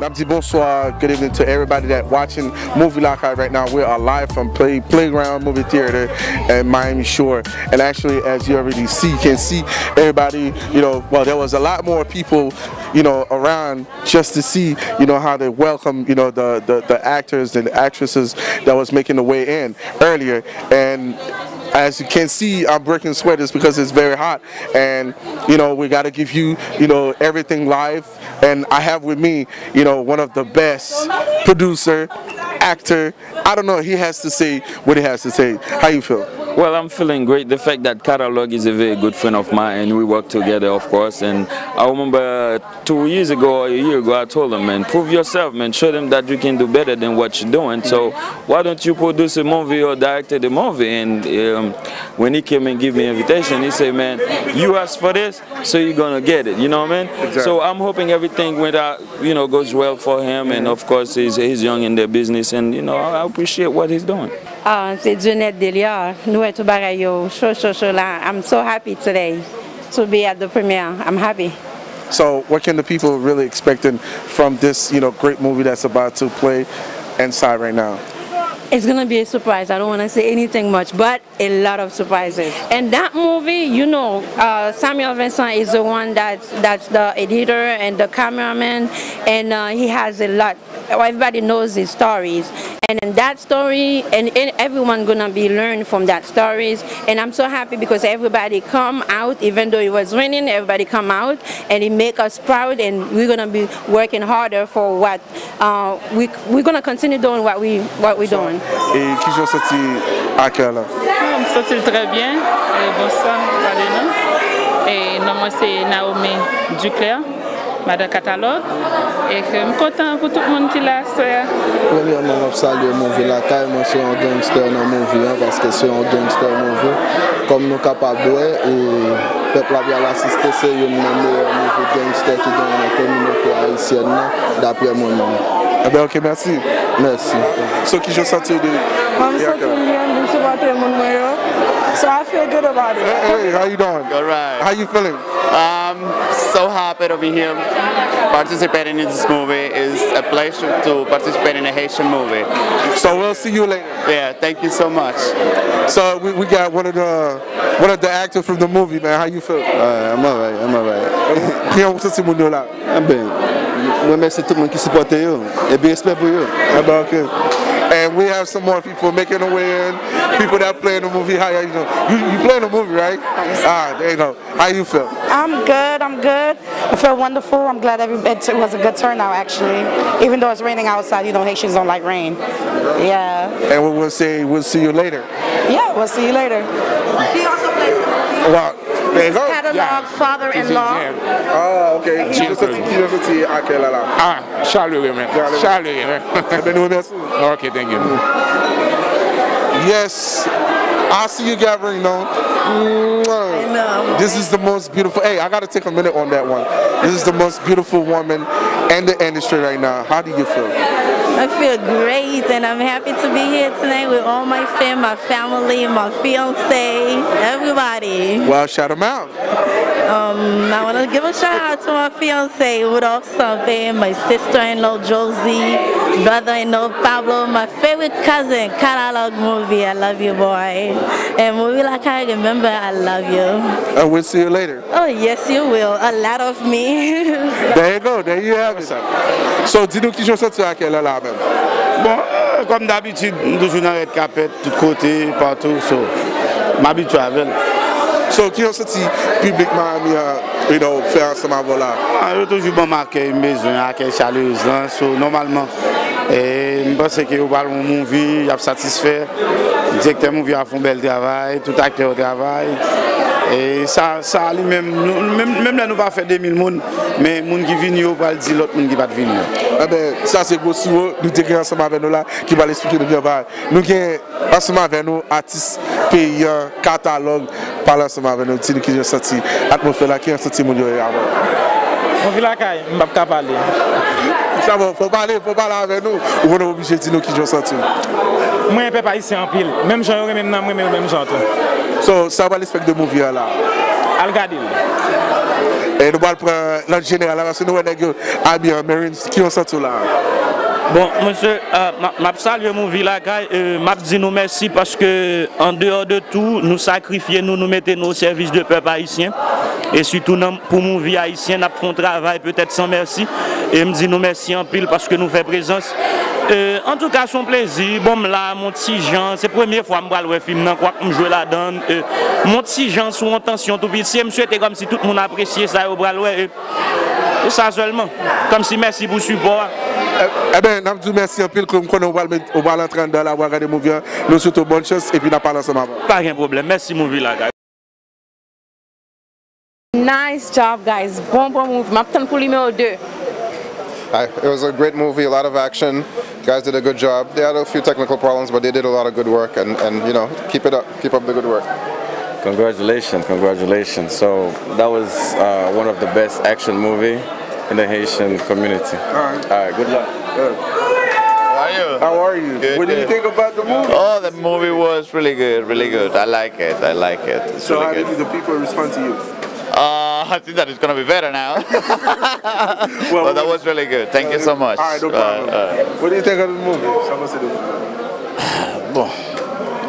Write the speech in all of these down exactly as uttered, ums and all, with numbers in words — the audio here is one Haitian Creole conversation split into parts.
N ap di bonsoir, good evening to everybody that watching Movie Lakay right now. We are live from Play Playground Movie Theater in Miami Shore. And actually, as you already see, you can see everybody, you know, well, there was a lot more people, you know, around just to see, you know, how they welcome, you know, the, the, the actors and actresses that was making the way in earlier. And as you can see, I'm breaking sweaters because it's very hot. And, you know, we got to give you, you know, everything live. And I have with me, you know, one of the best producer, actor. I don't know. He has to say what he has to say. How you feel? Well, I'm feeling great. The fact that Catalog is a very good friend of mine and we work together, of course. And I remember two years ago or a year ago, I told him, man, prove yourself, man. Show them that you can do better than what you're doing. So why don't you produce a movie or direct a movie? And um, when he came and gave me invitation, he said, man, you asked for this, so you're gonna get it. You know what I mean? Exactly. So I'm hoping everything went out, you know, goes well for him. And of course, he's, he's young in the business, and you know, I appreciate what he's doing. Ah, se Dionette Delia. Nou wè tout bagay yo cho cho cho la. I'm so happy today to be at the premiere. I'm happy. So, what can the people really expecting from this, you know, great movie that's about to play inside right now? It's gonna be a surprise. I don't wanna say anything much, but a lot of surprises. And that movie, you know, uh, Samuel Vincent is the one that's that's the editor and the cameraman, and uh, he has a lot. Everybody knows his stories, and in that story, and, and everyone gonna be learned from that stories. And I'm so happy because everybody come out, even though it was raining. Everybody come out, and it make us proud, and we're gonna be working harder for what uh, we we're gonna continue doing what we what we doing. E kijan w santi akè la? M santi l trè byen. E bonswa, m pale non. E non mwen se Naomi Duclair, madan Katalòg. E ke m kontan pou tout moun ki la aswè a. Premyèman, m ap salye Movie Lakay. Mwen se yon gangster nan movie an, paske se yon gangster movie. Kòm nou kapab wè, e pèp la pral asiste, se youn nan meyè movie gangster ki genyen nan kominote ayisyèn nan, daprè mwen menm. Ebyen, ok, mèsi. Mèsi. So, kijan w santi w de... Mwen, m santi m byen, m vin sipòte moun mwen yo. So I feel good about it. Hey, how you doing? All right. How you feeling? Um, so happy to be here participating in this movie. It's a pleasure to participate in a Haitian movie. So we'll see you later. Yeah, thank you so much. So we, we got one of the one of the actors from the movie, man. How you feel? Uh, I'm alright, I'm alright. Kijan w santi moun yo la? Eben, mwen remèsye tout moun ki sipòte yo. Epi respè pou yo. Ebyen, ok. And we have some more people making a way in. People that play in the movie. How you doing? You, you play in the movie, right? Ah, there you go. How you feel? I'm good. I'm good. I feel wonderful. I'm glad every, it was a good turnout, actually. Even though it's raining outside, you know, Haitians don't like rain. Yeah. And we will say we'll see you later. Yeah, we'll see you later. He also plays in the movie. Wow. There you go. Catalog father-in-law. Ah, ok. Kijan w santi, kijan w santi akè la la? Ah, chalere, man. Chalere, man. Ebyen, nou remèsye. Ok, thank you. Yes. I see you got ring, no? Mwah. This is the most beautiful. Hey, I gotta take a minute on that one. This is the most beautiful woman in the industry right now. How do you feel? I feel great, and I'm happy to be here tonight with all my fam, my family, my fiance, everybody. Well, shout them out. Um, I want to give a shout out to my fiance, Rudolph Sampé, my sister-in-law, Josie, brother-in-law, Pablo, my favorite cousin, Catalog Movie. I love you, boy. And Movie Lakay, remember, I love you. And we'll see you later. Oh, yes, you will. A lot of me. There you go. There you have it. So, di nou kijan w santi w akè la la menm? Bon, euh, kòm dabitid, m toujou nan red carpet, tout kote, patou, so, m abitye avè l. So, kijan w santi piblik Miami an, you know, fè ansanm avè w la? Ah, yo toujou ban m akèy m bezwen, akèy chalerez lan, so, nòmalman, e m panse ke yo pral yon movie, y ap satisfè. Direktè movie a fè yon bèl travay, tout aktè yo travay. E sa, sa li menm, nou, menm, menm lè nou pa fè de mil moun, men moun ki vini yo pral di lòt moun ki pa t vini yo. Enben, sa se gwo siwo nou te gen ansanm avè nou la, ki pral esplike nou pil bagay. Nou gen ansanm avè nou atis peyi an, Katalòg, pale ansanm avè nou, di nou kijan w santi atmosfè la, kijan w santi moun yo ye avè w. Movie Lakay, m p ap ka pale. Sa bon, fò w pale, fò w pale avè nou. Ou konnen w oblije di nou kijan w santi w. M renmen pèp ayisyen anpil. Menm jan yo renmen m nan, m renmen yo menm jan tou. So, sa w pral expect de movie a la? Al gade l. E nou pral pran lòt jeneral la, paske nou wè nèg yo abiye an Marines. Ki w santi w la? Bon, mesye, euh, m ap, m ap salye Movie Lakay, euh, m ap di nou mèsi paske, andeyò de tou, nou sakrifye nou, nou mete nou o sèvis de pèp ayisyen. E sitou nan, pou Movie ayisyen, n ap fè yon travay petèt san mèsi. E m di nou mèsi anpil paske nou fè prezans. Euh, antouka, se yon plezi. Bon, m la, m on ti jan. Se premye fwa m pral wè fim nan, kwak m jwe ladan l. Euh, m on ti jan sou yon tansyon tou piti. E m swete kòmsi tout moun apresye sa yo pral wè. E, e sa sèlman. Kòmsi mèsi pou sipò a. E, eben, n ap di w mèsi anpil, ke m konnen w pral met, w pral antre anndan la, w pral gade Movie an. Nou swete w bòn chans, epi n ap pale ansanm apre. Pa gen pwoblèm. Mèsi Movie Lakay. Nice job, guys. Bon, bon move. M ap tann pou nimewo de. I, it was a great movie, a lot of action. Guys did a good job. They had a few technical problems, but they did a lot of good work, and, and you know, keep it up. Keep up the good work. Congratulations, congratulations. So that was uh, one of the best action movie in the Haitian community. All right. All right, good luck. How are you? How are you? Good, What do you good. Think about the movie? Oh, the movie was really good, really good. I like it. I like it. It's So how really did good. The people respond to you? Uh, I think that it's gonna be better now. But that was really good. Thank you so much. All right, no Uh, problem. uh, What do you think of the movie? Sa w panse de film? Bon,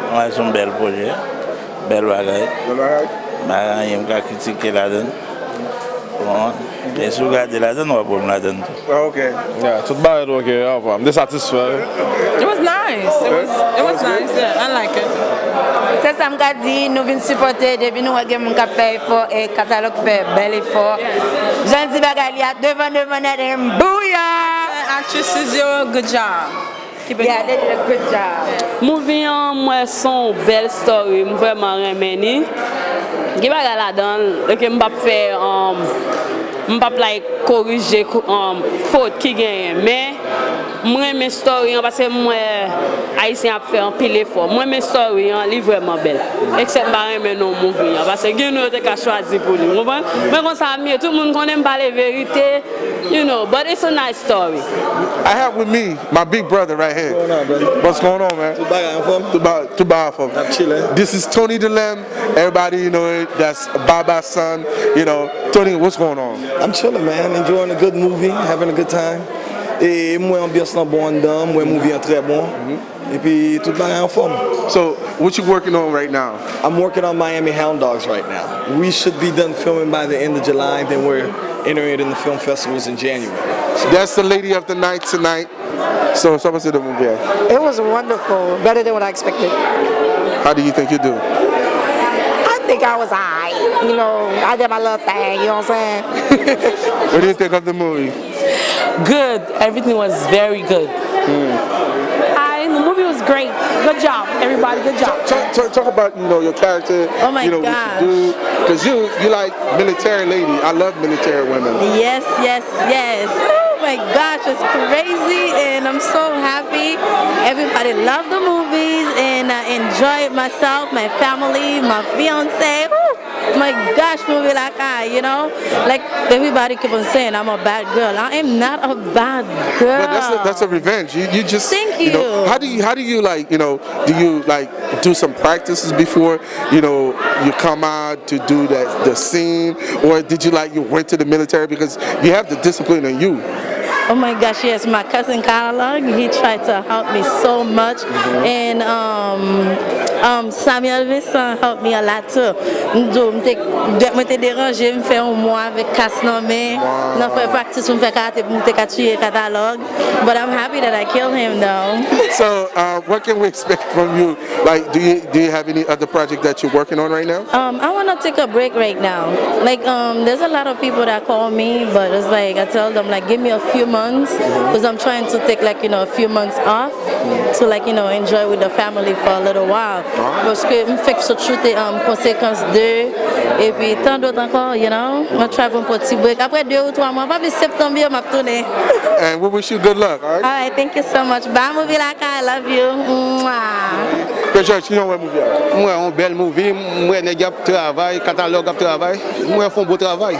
mwen se yon bèl pwojè, bèl bagay. Bèl bagay? M pa gen anyen m ka kritike ladan l. Bon, e si w gade ladan l, w ap wè m ladan l tou. Ah, ok. Yeah, tout bagay te ok, anfòm. M te satisfè. It was nice. It was, it was nice. Yeah, I like it. Se sa m ka di, nou vin sipòte depi nou wè gen moun k ap fè efò e katalòg fè bèl efò. Jan di bagay li a devan devan nèt and booyah! Actresses yo, good job. Keep it Yeah, going. They did a good job. Movie an, m wè se yon bèl story, m vrèman renmen li. Gen bagay ladan l, ok, m p ap fè, um, m p ap like korije um, fot ki genyen, men m renmen story an paske m wè Ayisyen ap fè anpil efò. M renmen story an, li vrèman bèl. Eksèp m pa renmen non movie an, paske gen nou yo te ka chwazi pou li, w konprann? Men konsa m ye, tout moun konnen m pale verite, you know, but it's a nice story. I have with me my big brother right here. What's going on, brother? What's going on, man? Tout bagay anfòm? Tout bagay, tout bagay anfòm. I'm chilling. This is Tony Delem. Everybody, you know, that's Baba's son. You know, Tony, what's going on? I'm chilling, man. Enjoying a good movie, having a good time. E mwen anbyans lan bon anndan, mwen movie an trè bon. Epi tout bagay anfòm. So, what you working on right now? I'm working on Miami Hound Dogs right now. We should be done filming by the end of July, then we're entering it in the film festivals in January. That's the lady of the night tonight. So, sa w panse de movie a? It was wonderful, better than what I expected. How do you think you do? I think I was alright. You know, I did my little thing, you know what I'm saying? What do you think of the movie? Good. Everything was very good. Hi, the movie was great. Good job, everybody. Good job. Talk, talk, talk about, you know, your character. Oh my you know, gosh. What you do, because you you like military lady. I love military women. Yes, yes, yes. Oh my gosh, it's crazy, and I'm so happy. Everybody loved the movies, and I enjoyed myself, my family, my fiance. Oh my gosh, movie like I, you know, like everybody keep on saying I'm a bad girl. I am not a bad girl. But that's a, that's a revenge. You you just thank you. You know, how do you how do you like you know do you like do some practices before you know you come out to do that the scene, or did you like you went to the military because you have the discipline in you? Oh my gosh, yes, my cousin Carla, he tried to help me so much, and um, um, Samuel Vincent helped me a lot too. M di w, m te dwèt mwen te deranje, m fè yon mwa avèk kas nan men, nan fè practice pou m fè karate pou m te ka tiye katalòg. But I'm happy that I killed him though. So, uh, what can we expect from you? Like, do you do you have any other project that you're working on right now? Um, I want to take a break right now. Like, um, there's a lot of people that call me, but it's like I tell them, like, give me a few months, because I'm trying to take, like, you know, a few months off to, like, you know, enjoy with the family for a little while. Paske m fèk sot chute um, Konsekans de, epi tan dòt ankò, you know, mwen try pou m pran ti break. Apre de ou twa mwa, pa plis septanm yo, m ap tounen. And we wish you good luck, all right? All right, thank you so much. Bye, Movie Lakay, I love you. Mwah. George, kijan w wè movie a? M wè yon bèl movie, m wè nèg y ap travay, katalòg ap travay, m wè fè yon bon travay.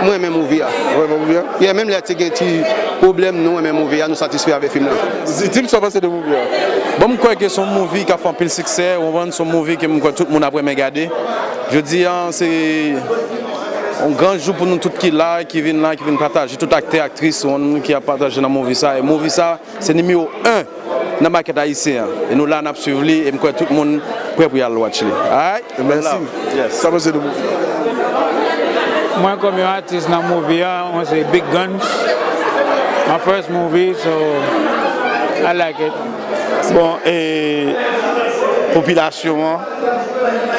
M renmen movie a. Ou renmen movie a? Yeah, menm lè te gen ti pwoblèm, nou renmen movie a, nou satisfè avèk fim nan. Di, di m sa w panse de movie a. Bon, m kwè ke se yon movie k ap fè anpil siksè, ou konprann, se yon movie ke m kwè tout moun ap renmen gade. Jodi a, se yon gran jou pou nou tout ki la, ki vin la, ki vin pataje, tout aktè, aktris, ou konprann, ki ap pataje nan movie sa. E movie sa, se nimewo en nan makèt ayisyen an. E nou la, n ap swiv li, e m kwè tout moun prè pou y al watch li. Alright? Mèsi. Sa panse de movie? Mwen kòm yon atis nan movie a, mwen se Big Guns. My first movie, so I like it. Bon, e popilasyon an,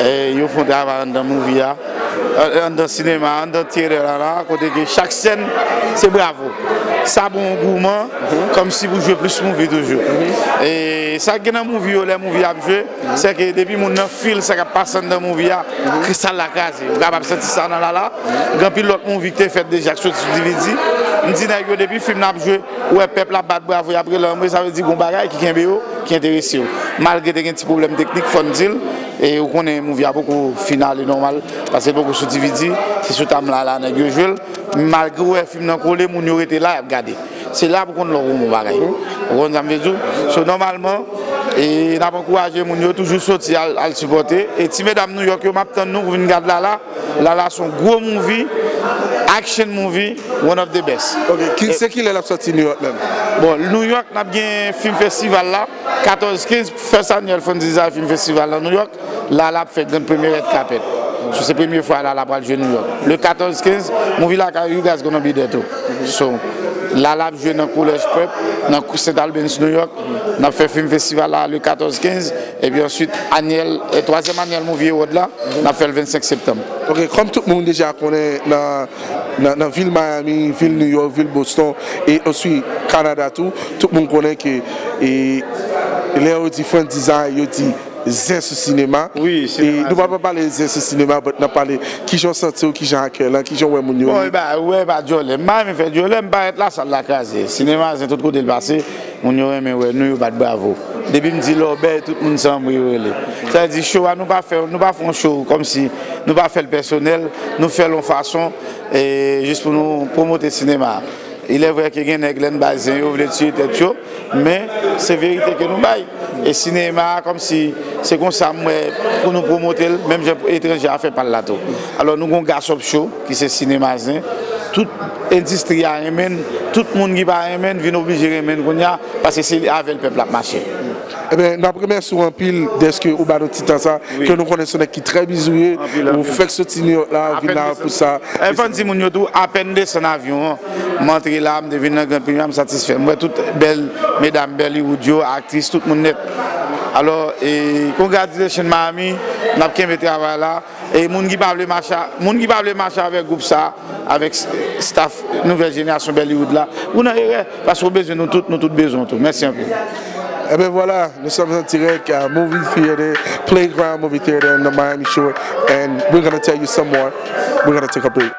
e yo fè yon travay anndan movie a. Anndan sinema, anndan theater la la, kote ke chak sèn se bravo. Sa bon gouman, kòmsi pou jwe plis movie toujou. E sa k gen nan movie yo, lè movie ap jwe, se ke depi moun nan feel sa k ap pase anndan movie a, ke sal la kraze. Ou kapab santi sa nan la la. Gen anpil lòt movie ki te fèt deja ki soti sou D V D. M di nèg yo depi fim nan ap jwe, ou wè pèp la ap bat bravo, y ap rele anmwe, sa vle di gon bagay ki kenbe yo, ki enterese yo. Malgre te gen ti pwoblèm teknik, fò n di l, e ou konnen movie a poko finale nòmal, paske l poko sou D V D, se sou tam la la nèg yo jwe l. Malgre ou wè fim nan kole, moun yo rete la, y ap gade. Se la pou konn lè w bon bagay. Ou konn sa m vle di w? So, nòmalman, e n ap ankouraje moun yo toujou soti al, al sipòte. E ti medam New York yo, m ap tann nou pou vin gad la la. Lala se yon gwo movie, action movie, one of the best. Ok, ki, se kilè l ap sòti New York menm? Bon, New York, n ap gen film festival la, katòz kenz, First Annual Fun Design Film Festival nan New York. Lala ap fè grand premye red carpet. So, se premye fwa Lala pral jwe New York. Le katòz kenz, movie la ka, you guys gonna be there too. So, Lala ap jwe nan College Prep, nan Saint Albans, New York. N ap fè film festival la le katòz kenz, epi answit, anyèl, e twazyèm anyèl Movie Award la, n ap fè l vennsenk septanm. Ok, kòm tout moun deja konnen nan, nan, nan vil Miami, vil New York, vil Boston, e oswi Kanada tou, tout moun konnen ke, e, lè yo di Fun Design, yo di zen sou sinema. Wi, sinema. E nou pa pale zen sou sinema, but n ap pale kijan w santi w, kijan akèy lan, kijan w wè moun yo. Bon, e ba, ou wè, e ba dyòlè. M pa renmen fè dyòlè, m parèt la, sal la kraze. Sinema zen tout kote l pase, moun yo renmen wè nou, yo bat bravo. Depi m di lòbèy, tout moun sanm yo rele. Sa vle di show a, nou pa fè, nou pa fè yon show kòmsi, nou pa fè l pèsonèl, nou fè l yon fason, e, jis pou nou pwomote sinema. Il est vrai ke gen nèg lè n bay zen yo vle tiye tèt yo, men se verite ke nou bay. E sinema a kòmsi se konsa m wè pou nou pwomote l, menm jan etranje a fè pa l la tou. Alò nou gon Gasop Show ki se sinema zen. Tout endistri a renmen n, tout moun ki pa renmen n vin oblije renmen n kounye a, paske se avè l pèp la ap mache. Ebyen, n ap remèsye w anpil dèske ou ba nou ti tan sa, ke nou konnen se yon nèg ki trè bizi w ye, ou fèk soti New York la, ou vin la pou sa. E fò n di moun yo tou, apèn desann avyon an, m antre la, m te vin nan Grand Prix a, m satisfè. M wè tout bèl medam Bollywood yo, aktris, tout moun nèt. Alò, e, congratulations Miami, n ap kenbe travay la. E moun ki pa vle mache, moun ki pa vle mache avèk gwoup sa, avèk staff nouvèl jenerasyon Bollywood la, ou nan erè, paske ou bezwen nou tout, nou tout bezwen w tou. Mèsi anpil. Ebyen vwala, nous sommes en direct à Movie Theater, Playground Movie Theater in the Miami Shore, and we're gonna tell you some more. We're gonna take a break.